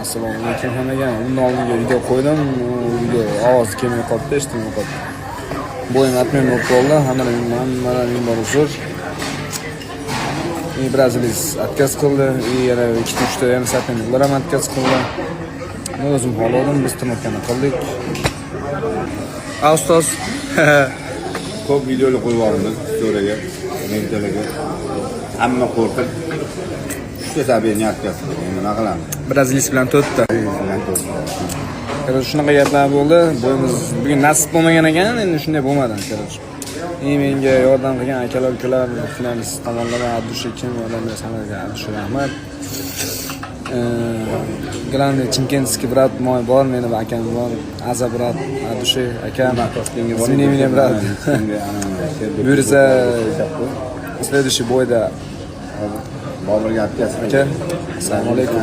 Assalomu alaykum hammaga. Undan oldingi video qo'ydim. U video ovozi kelmay qolibdi, eshitilmay qolibdi. Бой im отмена bo'lib qoldi. Hammadan ming bor uzr. И бразилец отказ qildi. И yana ikkita, uchta yana соперник lar ham отказ qildi. Men o'zim xohladim, biz тренировка ni qildik. A, ustoz. Ko'p videolar qo'yib yuboramiz storyga, lentalarga. Hamma qo'rqib, uchta соперник отказ qildi. Endi nima qilamiz? Бразилец bilan to'rtta. Bilan to'rtta. Короче, shunaqa gaplar bo'ldi. Бой imiz bugun nasib bo'lmagan ekan, endi shunday bo'lmadi, короче. И menga yordam qilgan akalar, ukalar, finalist tomonlama от души kim yordam bersa, hammaga от души rahmat. Главный чимкентский брат мой bor, meni akam bor, Aza брат, от души akam. Извини меня, брат. Buyursa, следующий бой da Boburga отказ aka. Assalomu alaykum.